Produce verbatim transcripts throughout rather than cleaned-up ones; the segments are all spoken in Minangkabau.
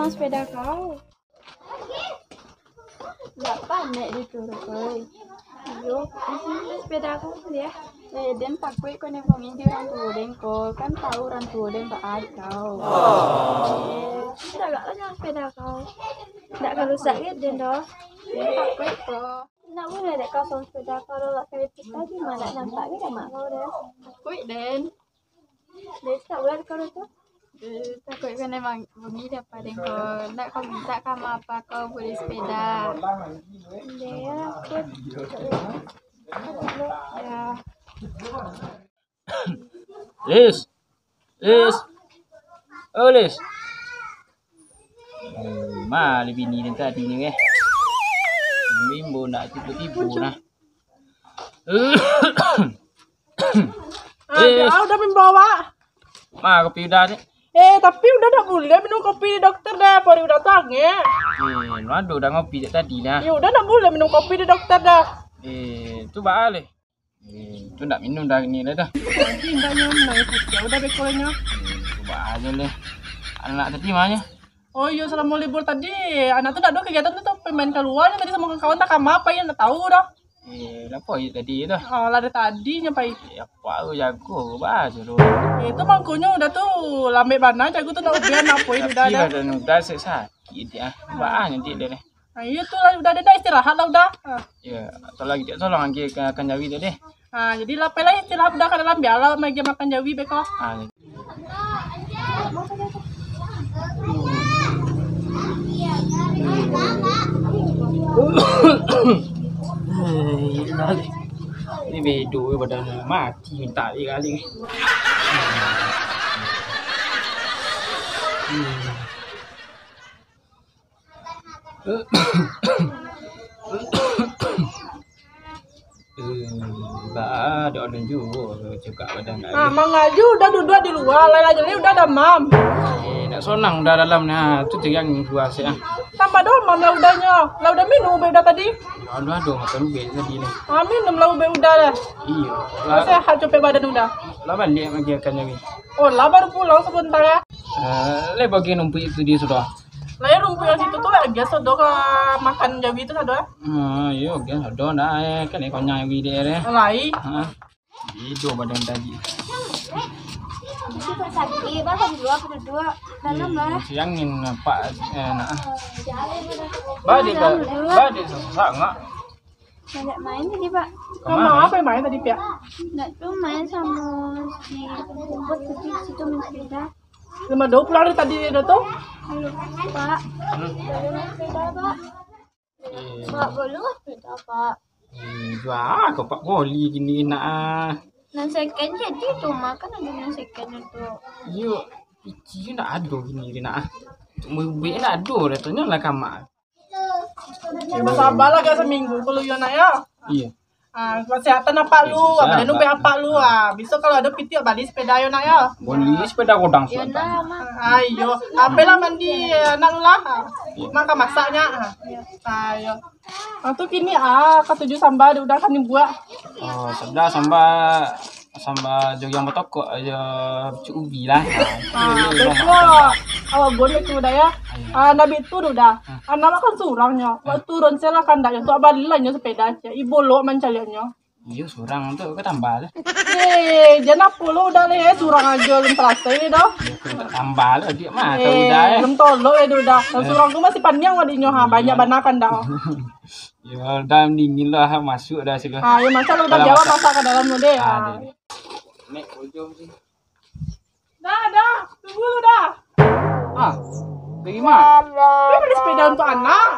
Sepeda kau. Ndak panek dituruik, oi. Iyo, di sini sepeda aku, ya. Eh, den takuik kau ni, pangin di urang tuo den ko. Kan tahu urang tuo den baa dek kau. Eh, tagaklah jangan sepeda kau. Ndak ka rusak ke den doh. Den takuik ko. Ndak buliah dek kau sama sepeda, kalau lah keripik tadi mah ndak nampak ke dah mak kau doh. Takuik den. Dek, tak buliah kau tu. Eh, takuik kan emang bunyi dia apa den ko. Ndak kau minta ka mak apa kau beli sepeda. Dek, aku. Ya. Lis. Lis. Oh, Lis. Eh, ma lah bini den tadi ni, eh. Bimbo nak tibo-tibo nah. Ah, Lis. Dah, udah membawa. Ma, kopi udah ni. Eh, tapi udah dak buliah minum kopi di dokter dah, pori udah tu angek. Eh, nu ado dah ngopi jak tadi dah. Ya udah, dak buliah minum kopi di dokter dah. Eh, tu baa leh. Eh, tu ndak minum dah ni lah dah. Tapi ndak nyo, minum aia putiah udah beko nyo. Eh, tu baa leh. Anak tadi ma nyo? Oh iyo, salamo libur tadi, anak tu ndak ado kagiatan tu, tu main kalua nyo tadi samo kawan-kawan, tak kama apo inyo ndak tahu doh. Eh, apo iyo tadi tu? Oh, lah dari tadi nyo pai. Eh, apo tu jago, bah, suruh. Eh, tu mangkonyo udah tu lambek bana jago tu nak ubian apo itu dah. Tapi dah. Badan udah sakit ya. Bah, nanti deh. Ah, iyo tu lah, udah, udah, udah, istirahat lah udah. Ah. Ya, tolong, tolong lagi ka, ka Kanjawi tu deh. Ah, jadi lah, pai lah istirahat udah ka dalam, bialah Magi makan jawi beko. Ah, ya. Ini bedo badan mati minta kali. Hmm. Eh, ba, ado alun juo cakak badan. Ah, mangaju udah duduak di lua, lai-lai jadi udah damam. Eh, nak sonang udah dalam nah, tu tiang dua sek ah. Tambah damam lah udahnyo. Lah udah minum ubek udah tadi? Aduh, aduh, makan ubek tadi ni. Ah, minum lah ubek udah lah. Iyo. Lah sehat capek badan udah. Lah baliak lagi akan nyari. Oh, lah baru pulang sebentar ya. Eh, lai bagi numpuk itu dia sudah. Lai rumpuik nan situ tu, agiah sado ka makan jawi tu sado, eh. Ah, iyo, agiah sado ndak, eh, kan konyang jawi dek, eh. Lai. Ha. Hidup badan tadi. Itu tak sakit, bah, di luar apa duduk? Dalam, bah. Siangin nampak, eh, nak. Bah, di, bah, di sesak, ngak. Banyak main tadi, Pak. Kama? Kama apo main tadi, Piak? Ndak tu main samo si Puput tadi, situ main sepeda. Lama dulu pulang dari tadi, dah tu? Lupa. Hmm. Baru main sepeda, Pak. Eh. Pak, boleh lah sepeda, Pak? Eh, jual kau Pak Boli gini nak ah. Nan second jadi tu, Mak, kan ada nan second tu. Iyo, piti ndak ado gini nak ah. Untuk merubek ndak ado, dah tanyo lah ka Mak. Ya, basabarlah agak saminggu kalau iyo nak ya. Iya. Ah, kesehatan apak lu, badan lu baik apak lu. Ah, besok kalau ado piti bali sepeda yo nak ya. Bali sepeda rodang sudah. Ah, iyo. Apalah mandi anak lu lah. Ah, makan masaknya. Ah, iyo. Ah, tu kini ah katuju samba udah kami buat. Oh, sudah samba. Samba jo yang batokok aja, cuk ubi lah. Ah, betul. Awak gon itu dah ya. Ah, nabi tu dah. Anak kan surang nyo. Waktu turun saya lah kandak nyo tu, bali lah nyo sepeda aja. Ibo lo mancaliak nyo. Iyo, surang tu ke tambah lah. Eh, jan apo lo udah leh, surang aja belum selesai ni dah. Tambah lah dia mah, eh, udah eh. Belum tolok ya udah. Surang tu masih panjang wadinyo ha, banyak bana kandak. Ya, dah dingin lah masuk dah sini. Ah, ya masa lo udah jawab masak ke dalam lo deh. Ah, deh. Nek ujung sih. Dah, dah. Tunggu lu dah. Ah, dari mana? Ini beli sepeda untuk anak.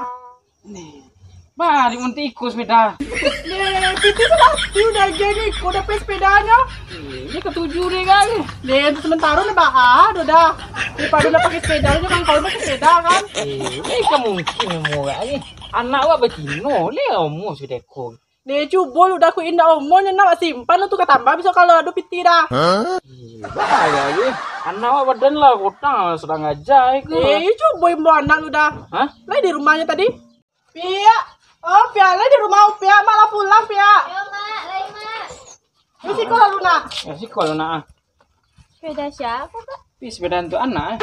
Nih. Bari unti ikut sepeda. Nih, piti sudah tiu dah geng ikut dapat sepedanya. Ini ketujuh deh kali. Nih, untuk sementara nih bah, ah, udah dah. Daripada udah pakai sepeda, lu jangan kau pakai sepeda kan. Eh, ini kan mungkin murah ni. Anak awak betino, leh umur sudah kau. Deh, cubo lu dah ku indak omonyo nak simpan lu tu ka tambah biso kalau ado piti dah. Hah? Ih, bahaya ye. Anak awak badan lah kotang lah, sadang aja eh, ku. Eh, cubo imbau anak lu dah. Hah? Lai di rumahnyo tadi? Piak. Oh, Piak, lai di rumah Piak, Mak lah pulang, Piak. Yo, Mak, lai, Mak. Di siko lalu nak. Ya, siko lalu nak. Sepeda siapa, Pak? Ih, sepeda untuk anak eh.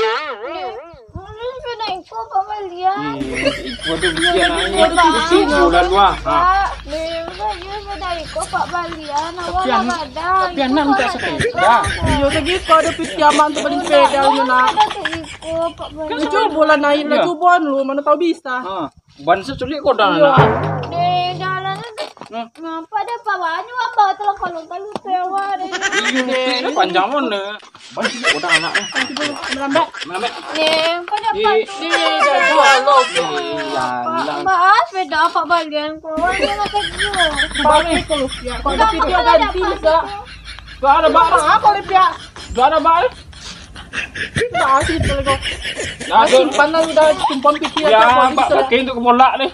Sepeda iko, Pak, balian. Iko tu balian, iko tu balian. Iko tu balian. Pak, ni, Pak, ni sepeda iko, Pak, balian. Awak lah gadang. Tapi anak minta sepeda. Iyo, lagi kau ada piti aman tu bali sepeda, yo, nak. Ada tu iko, Pak, balian. Kan cubo lah naik lah, cubo lu, mana tahu bisa. Ha. Ban saculik kau dah, nak. Deh, jalan. Ngapa dah, Pak? Banyak, Pak, bawa telah kalau-kalau tu awak deh. Iyo, deh, ini panjang mana? Ban saculik kau dah, nak. Melambat. Melambat. Deh, kau dapat tu. Deh, dah tu, halo. Iya, Pak, lah. Pak, sepeda Pak balian kau. Awak ni nak kerja. Balik kau lu. Ya, kau dah kerja ganti juga. Gak ada bak, apa ni, Piak? Gak ada bak, eh? Nah, simpan lah, udah simpan pikiran. Ya, bak kaki untuk kepolak ni.